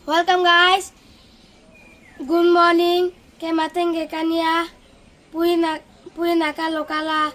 Welcome guys. Good morning. Ke matenge kania. Puina puina ka lokala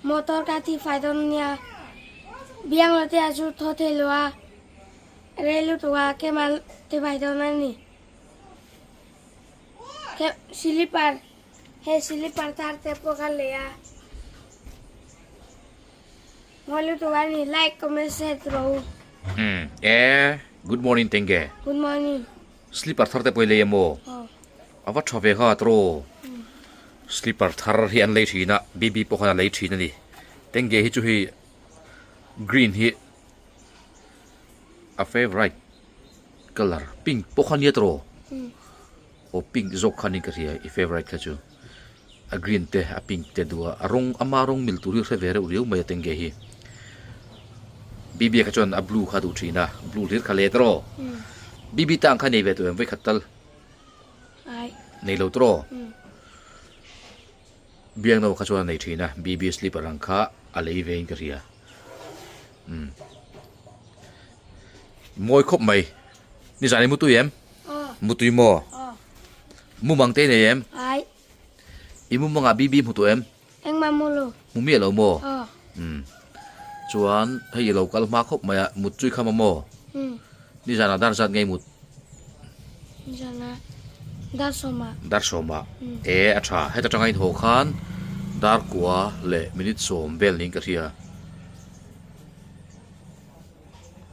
motor ka ti faidon nia. Biang lote azu tho the loa. Relu tuwa ke mal ti faidon ani. Ke silipar he silipar tar te po ka leya. Molu tuwa ni like comment share ro. E good morning tenge. Good morning. Slipper thar te pawh i lei emaw? Aw. A va tha ve kha tro. Slipper thar hi an lei thin a, BB pawh khan a lei thin a ni. Tenge hi chu hei green hi a favourite colour pink pawh kha nia tro. Aw pink zawk kha niin ka hria i favourite kha chu. A green te a pink te duh a, a rawng ama rawng mil tur hi hre ve reuh riau mai a tenge hi. BB kha chuan a blue kha a duh thin a, blue hlir kha let rawh. BB tang kha nei ve tawh em vawikhat tal? Nei lo tawh. Biangno kha chuan a nei thin a, BB slipper ang kha a lei ve in ka hria. Mawi khawp mai. Nizan i mutui em? Mutui maw? Mumang te i nei em? I mumangah BB hmu tawh em? Engmah mu lo. Hmu miah lo maw? Umm. Chuan hei i lo kal hma khawp mai a, mut chu i kham a maw? Umm. Nizanah dar zat ngei mut? Nizanah dar sawmah. Dar sawmah. E a tha. Heta tanga in haw khan dar kua leh minute sawm vel niin ka hria.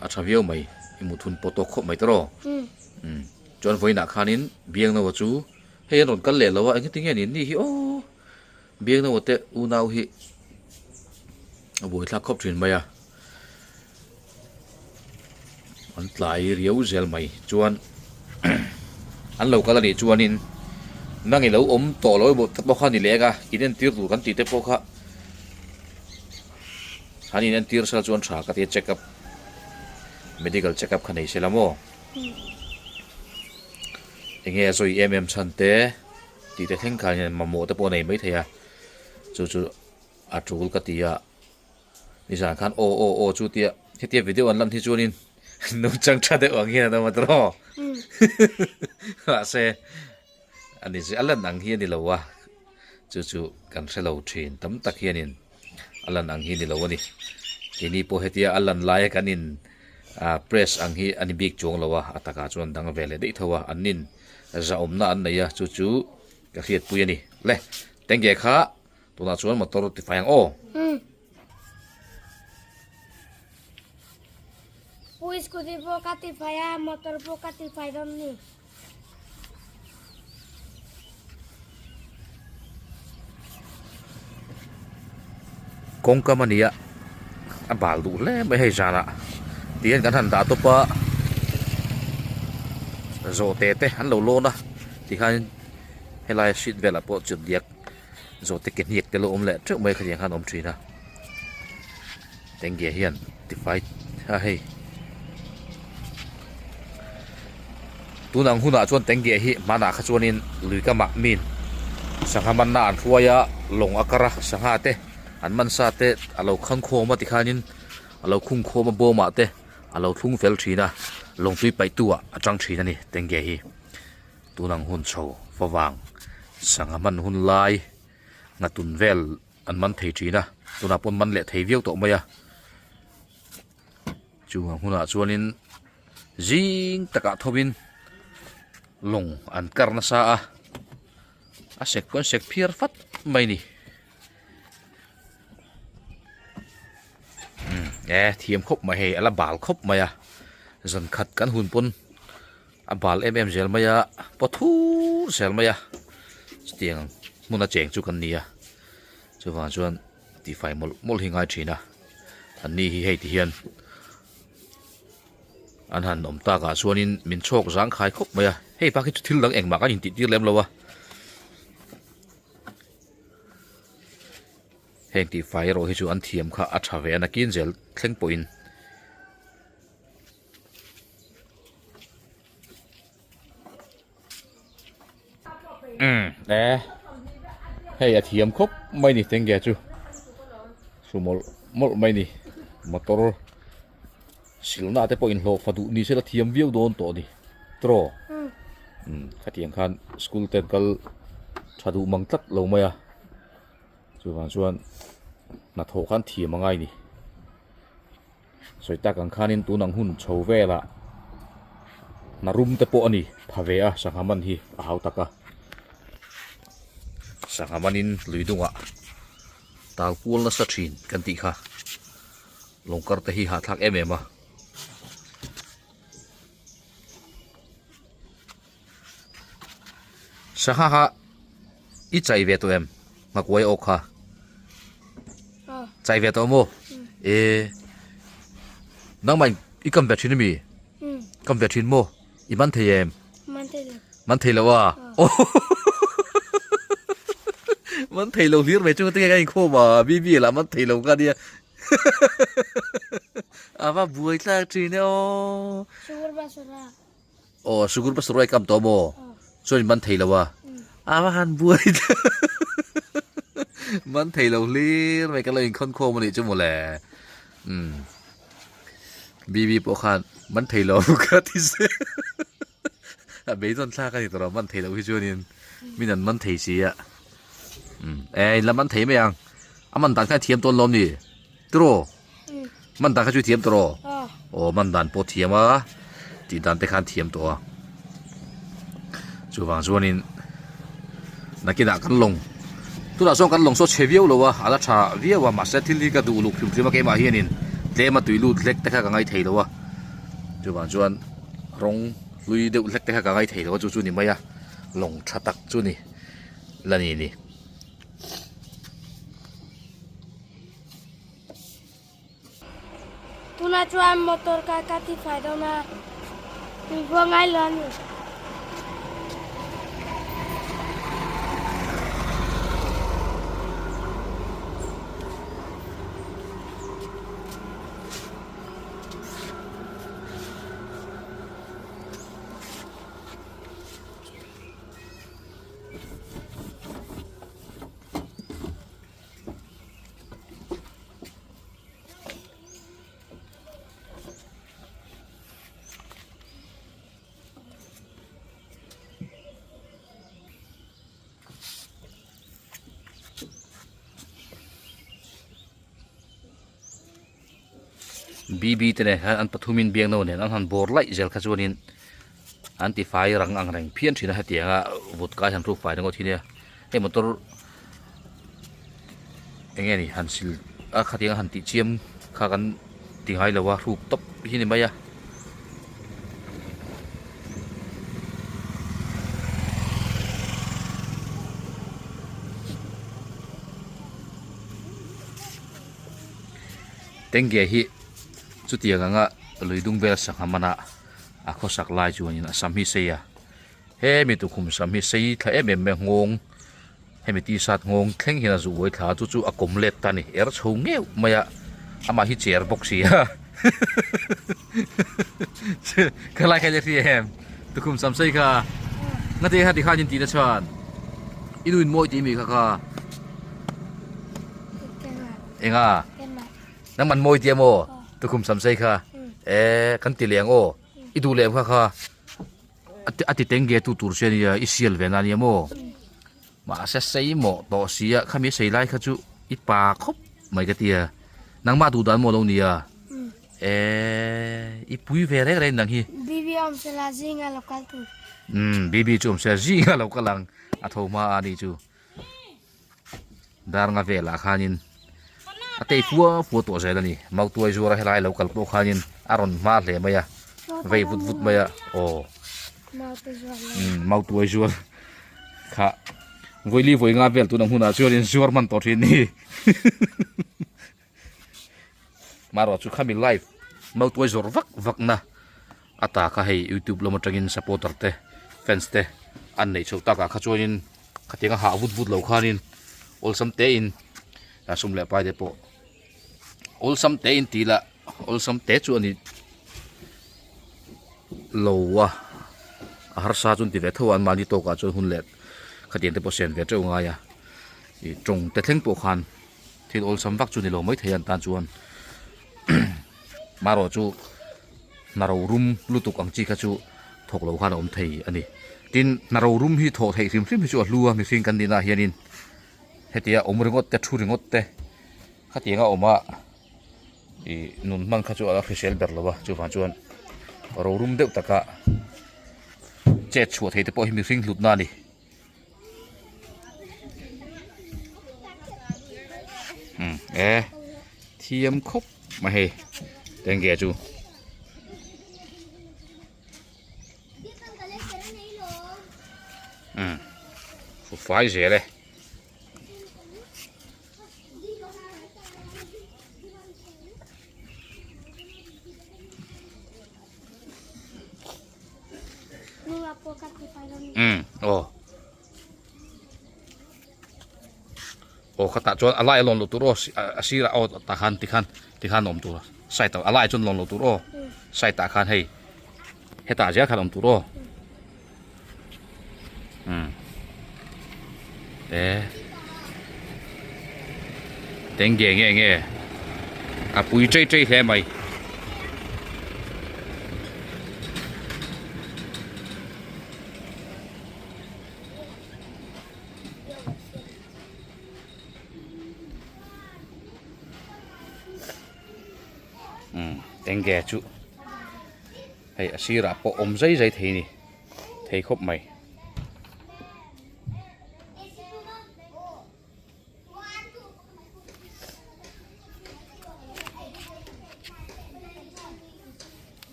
A tha viau mai. I mut hun pawh tawk khawp mai tawh rawh. Umm. Chuan vawiinah khanin Biangnoa chu hei an rawn kal leh lo a, engtin nge ni ni hi aw. Biangnoa te unau hi a buaithlak khawp thin mai a, an tlai riau zel mai chuan an lo kal a nih chuanin nang i lo awm tawh lo emaw te pawh kha a ni leh ang a, in entir tur kan tih te pawh kha an in entir sela chuan tha ka ti a check up medical check up kha nei sela maw eng nge a sawi em em chhan te. Tih te thleng khan hian mamawh te pawh a nei maithei a, chu chu a tul ka ti a, nizan khan aw aw aw chu tia hetia video an lan hi chuanin nungchang tha deuh ang hian an awm a tawh mahse ani chu a lan ang hi a ni lo a, chu chu kan hre lo thin tam tak hianin a lan ang hi a ni lo a ni, keini pawh hetia a lan laia kan in ah press ang hi a ni bik chuang lo a, a takah chuan dang ve leh daih tho a, an nin. Zahawmna an nei a, chu chu ka hriatpui a ni. Le, tengge kha tunah chuan motor ti fai ang aw. Umm. Pu scooty pawh ka ti fai a, motor pawh ka ti fai dawn ni. Kawngkam a ni a, a bal duh hle mai hei zanah tihian kan han dah tawp a zawhte te an lo lawn a tikhan helai seat velah pawh chawlhdiak zawhte ke hniak te lo awm leh teuh mai khatiang khan a awm thin a tengge hian tifai a hei tunang hunah chuan tengge hi hmanah kha chuanin lui kamah min sangha manna an hruai a lawng a kar a sangha te an man sa te a lo khang khawm a tikhanin a lo khung khawm a bawmah te a lo thlung fel thin a lawng tui paih tu ah a tang thin a ni tengge hi tunang hun chho favang sangha man hun lai nghatun vel an man thei thin a tunah pawh an man leh thei viau tawh mai a chu ang hunah chuanin zing takah thawin lawng an kar nasa a a sek pawh an sek phiar fat mai a ni umm e thiam khawp mai hei a la bal khawp mai a zan khat kan hun pawn a bal em em zel mai a paw thur zel mai a chutiang hmun a cheng chu kan ni a chuvang chuan. Tihfai mawlh mawlh hi ngai thin a, an ni hi hei ti hian an han awm tak ah chuanin min chhawk zang khai khawp mai a, hei bak hi chu thil dang engmah kan intih tir lem lo a, heng tihfai erawh hi chu an thiam kha a tha ve a nakin zel thleng pawhin. Umm e hei a thiam khawp mai ni tengge chu su mawlh mawlh mai ni motor silna te pawh inhlawh fa duh ni se la thiam viau dawn tawh ni. Tiraw? Umm khatiang khan school te an kal tha duh mang tlat lo mai a, chuvang chuan hnathawh khan thiam a ngai ni. Sawi tak ang khanin tun ang hun chho velah hna rum te pawh a ni pha ve a sangha man hi a hau tak a, sangha manin lui dungah tal kual nasa thin kan tih kha lawngkar te hi hahthlak em em a. Sangha kha i chai ve tawh em nghakuai awk kha chai ve tawh maw e nangmah i kam ve thin ami kam ve thin maw i man thei em man thei lo a man thei lo hlir mai chu tinge ka inkhawm a bibi lah man thei lo ka nia a va buai tlak thin e aw Sugar basura. Aw sugar basura i kam tawh maw chuan in man thei lo a a va han buai man thei lo hlir mai kan lo inkhawn khawm a nih chu mawle umm bibi pawh khan man thei lo ka ti se a beidawn thlak a ni tawh lo man thei lo hi chuanin min an man thei si a umm e in la man thei mai ang. A man dan kha i thiam tawn lawm ni? Tiraw? Man dan kha chu i thiam tawh raw? Aw man dan pawh thiam a, tih dan te khan thiam tawh a. Chuvang chuanin nakinah kan lawng tunah chuan kan lawng saw chhe viau lo a, a la tha viau a mahse thil hi ka duh luk hrim hrim a keimah hianin tlem a tui lut hlek te kha ka ngaithei lo a. Chuvang chuan rawng hlui deuh hlek te kha ka ngaithei lo a chu chu ni mai a, lawng tha tak chu ni la ni ni. Tunah chuan motor kha ka ti fai dawn a, tui vua ngai lo a ni. BB te nen khan an pathumin biangno nen an han bawr laih zel kha chuanin an ti fai rang ang reng phian thin a hetianga vut kai han hruk fai ringawt hi nia hei motor eng nge ni han sil a khatianga han tih chiam kha kan ti ngai lo a hruk tawp hi ni mai a. Tengge hi chutiang anga lui dung vel sangha mana a khawsak lai chuanin a sam hi sei a hemi tukhum sam hi sei thla em em mai a nghawng hemi t-shirt nghawng thleng hian a zu uai thla a chu chu a kawm let ta a ni er chho ngeuh mai a amah hi cher bawk si a khalai kha i la hria em tukhum sam sei kha ngati kha tikhan in tih na chuan i nu in mawi tih mi kha kha. Enga? Nangman mawi tia maw? Tukhum sam sei kha. E kan ti leh ang aw. I duh leh ang kha kha. A ti teng ge tu tur che ania i sial ve na ania maw? Mahse sei maw tawh sia khami sei lai kha chu i pa khawp mai ka tia. Nangmah duh dan maw lo nia? E i pui ve reng reng nang hi. Bibi awm sela zinga lo kal tur. Umm Bibi chu awm sela zinga lo kal ang a tho hma a nih chu. Dar nga velah khanin a tei fua fua tawh zel a ni mautuai zuara helai lo kal pawh khanin a rawn hma hle mai a vei vut vut mai a aw mautuai zuar kha vawili vawi nga vel tuna hmunah chuanin zuar hman tawh thin ni marawh chu khami live mautuai zawrh vak vak na a ta kha hei youtube lam atangin supporter te fans te an neih chhoh takah kha chuanin khatiang a hah vut vut lo khanin awlsam te in sum leh pai te pawh awlsam te in tih lah awlsam te chu a ni lo a a harsa chu an ti ve tho a anmahni tawkah chuan hun leh khatiang te pawh sen ve teuh a ngai a ih tawng te thleng pawh khan thil awlsam vak chu ni lo maithei an tan chuan marawh chu hna ro rum lutuk ang chi kha chu. Thawk lo khan a awm thei a ni. Tin, hna rorum hi thawh theih hrim hrim hi chu a hlu a, mihring kan nihnaah hianin hetia awm ringawt te, thu ringawt te khatianga awma ih nun hman kha chu a la hrisel ber lo a, chuvang chuan rorum deuh taka chet chhuah thei te pawh hi mihring hlutna a ni. Umm e thiam khawp mai hei tenge chu. Umm fai zel e. Umm aw aw khatah chuan a lai a lawn loh tur aw a sirah aw tah khan tikhan tikhan a awm tur side ah a lai chuan lawn loh tur aw side ah khan hei hetah zel khan a awm tur aw umm e tenge nge nge a pui chei chei hle mai. Umm tenge chu hei a sirah pawh awm zai zai thei a ni thei khawp mai.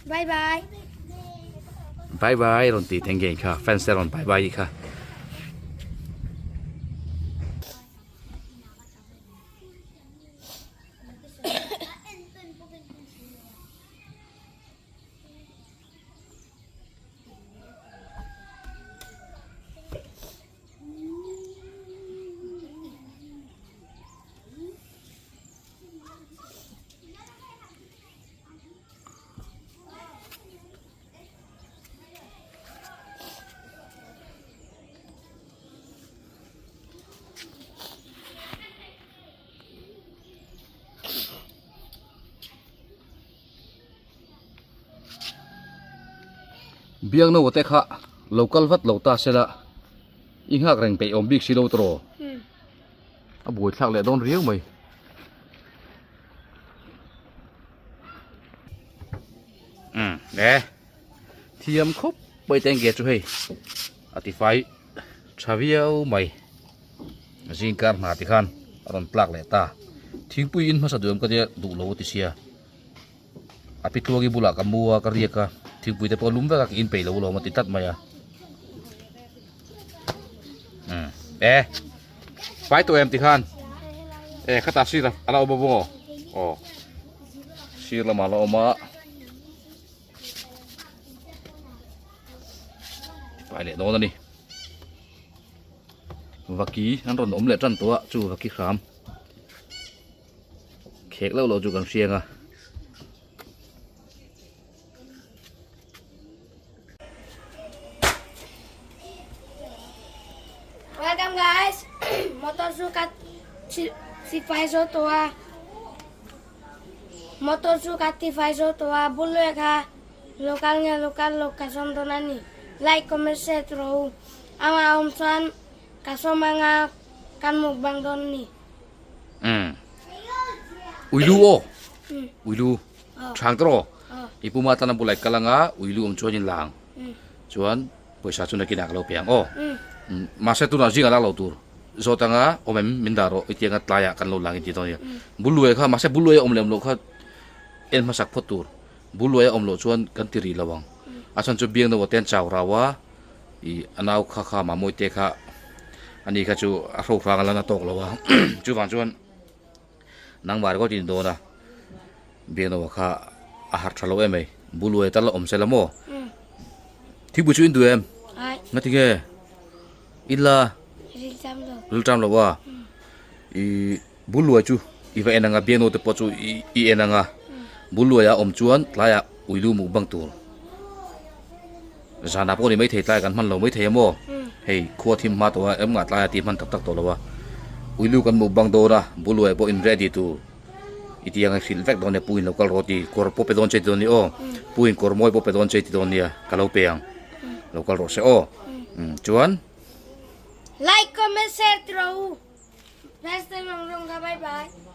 Bye bye. Bye bye rawn tih theng ngei kha fans te rawn bye bye kha. Biangno te kha lo kal vat lo ta sela i nghak reng peih awm bik si lo tawh a buaithlak leh dawn riau mai. Umm e thiam khawp mai te nge chu hei a ti fai tha viau mai zingkar hna ti khan a rawn tlak leh ta thingpui in hmasa duh em ka tia duh lo a ti sia a pi tluangi bulah ka mu a ka riak a thingpui te pawh a lum vek a ka in peih lo alawm a ti tlat mai a umm e fai tawh em ti khan e khatah sir a la awm a maw aw. Sir lamah la awm a pai leh dawn a ni vaki an rawn awm leh tan tawh a chu vaki hram khek loh loh chu kan hriang a. Welcome guys motor chu ka tifai zo tawh a motor chu ka tifai zo tawh a bul leh kha local nge local lo ka sawm dawn a ni like comment share rawh u ama awm chuan ka sawm anga kan mukbang dawn a ni. Umm uilu aw uilu Chhang tawh rawh. I puma tana bulai kal anga ui lu awm chuan in lang. Chuan pawisa chu nakinah ka lo pe ang aw. Mahse tunah zingah lak lo tur. Zawt anga awm em min dah rawh i ti anga tlaiah kan lo lang in ti dawn nia. Buluai kha mahse buluai a awm lem loh kha en hmasak phawt tur. Buluai a awm loh chuan kan ti rih lo ang. A chhan chu biang naute an chau rau a, i a nau kha kha Mamawite kha ani kha chu a hro hrang a la na tawk lo a. Chuvang chuan. Nangmah ringawt in dawn a, Biaknawa kha a harh tha lo em mai, Buluai tal a awm sela maw? Thingpui chu in duh em? Ngati nge? In la? Rilṭam lo a, i Buluai chu i va en anga Biaknawa te pawh chu i en anga, Buluai a awm chuan tlaiah uilu mukbang tur zanah pawh ni maithei tlai kan hman lo maithei a maw? Hei khua thim hma tawh a em ngah tlai a ti hman tak tak tawh lo a. Uilu kan mukbang dawn a, buluai pawh in ready tur i ti ang i hrilh vek dawn nia pu in lo kal rawh ti kawr pawh pe dawn che ti dawn nia aw. Pu in kawr mawi pawh pe dawn che ti dawn nia ka lo pe ang. Lo kal rawh se aw. Chuan. Like comment share ti rawh u. Bye bye.